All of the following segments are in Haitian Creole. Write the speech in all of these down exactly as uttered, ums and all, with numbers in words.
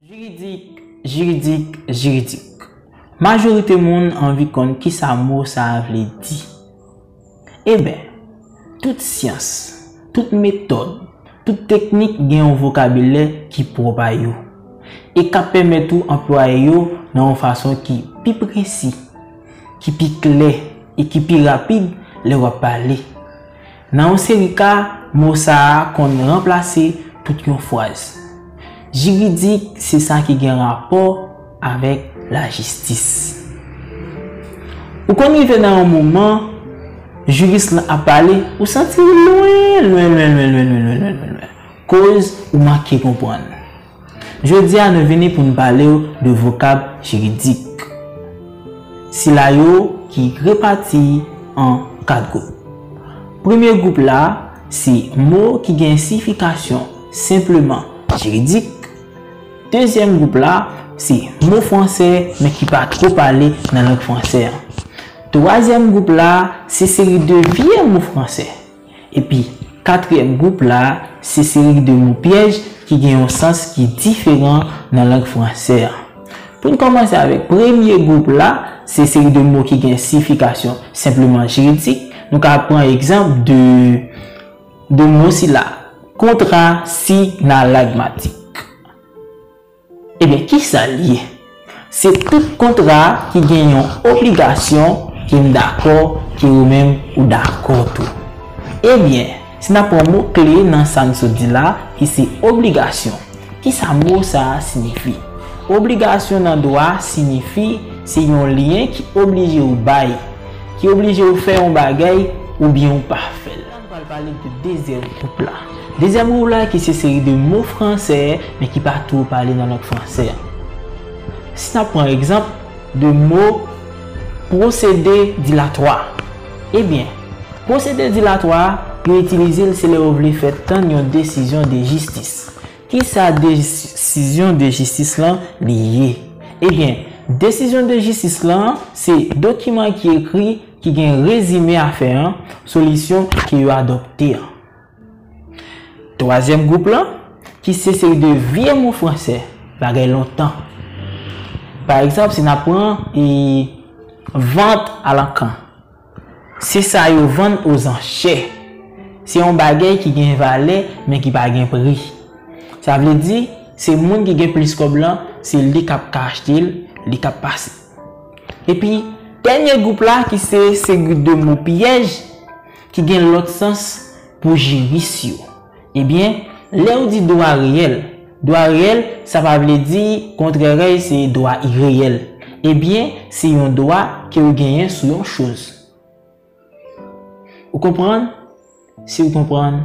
Jiridik, jiridik, jiridik. Majorite moun anvi konn kisa mo sa a vle di. Eben, tout syans, tout metòd, tout teknik gen yon vokabilè ki pwòp a yo e k ap pèmèt ou anplwaye yo nan yon fason ki pi presi, ki pi klè e ki pi rapid lè w ap pale. Nan yon seri ka, mo sa a konn ranplase tout yon fraz. Jiridik se sa ki gen rapò avèk lajistis. Ou konn rive nan yon moman, jiris lan ap pale, ou santi w lwen, lwen, lwen, lwen, koz ou manke konprann. Jodi a, nou vini pou n pale w de vokab jiridik. Sila yo ki repati an kat gwoup. Premye gwoup la, se mo ki gen siyifikasyon senpleman jiridik. Dezyèm gwoup la, se mo fransè, men ki pa two pale nan lang fransè an. Twazyèm gwoup la, se seri de vye mo fransè. Epi, katriyèm gwoup la, se seri de mo pyèj ki gen yon sans ki diferan nan lang fransè an. Pou n kòmanse avèk premye gwoup la, se seri de mo ki gen siyifikasyon senpleman jiridik. Nou ka pran egzanp de, de mo sila, kontra signalagmatik. Ebyen, kisa l ye? Se tout kontra ki gen yon obligasyon ke m dakò, ke ou menm ou dakò tou. Ebyen, si n ap pran mo kle nan sa n sot di la, ki se obligasyon, kisa mo sa a siyifi? Obligasyon nan dwa siyifi se yon lyen ki oblije w bay, ki oblije w fè yon bagay oubyen w pa fè l. La, nou pral pale de dezyèm gwoup la. Dezyèm gwoup la ki se seri de mo fransè, men ki pa two pale nan lang fransè an. Si n ap pran egzanp de mo pwosede dilatwa, ebyen, pwosede dilatwa, yo itilize l si lè yo vle fè tann yon desizyon de jistis. Kisa desizyon de jistis lan li ye? Ebyen, desizyon de jistis lan se dokiman ki ekri, ki gen rezime afè an, solisyon ke yo adopte an. Twazyèm gwoup lan, ki se seri de vye mo fransè, bagay lontan. Pa egzanp, si n ap pran, e, vant alankan. Se sa yo vann ozanchè. Se yon bagay ki gen valè, men ki pa gen pri. Sa vle di, se moun ki gen plis kòb lan, se li k ap ka achte l, li k ap pase. Epi, dènye gwoup la, ki se seri de mo pyèj, ki gen lòt sans pou jiris yo. Ebyen, lè w di dwa reyèl, dwa reyèl, sa pa vle di kontrè rèy se dwa ireyèl. Ebyen, se yon dwa ke w genyen sou yon choz. Ou konprann? Si w konprann,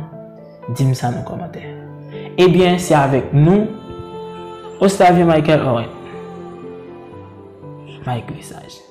di m sa nan kòmantè. Ebyen, se avèk nou, Octavien Michael Owen. Mike Lesage.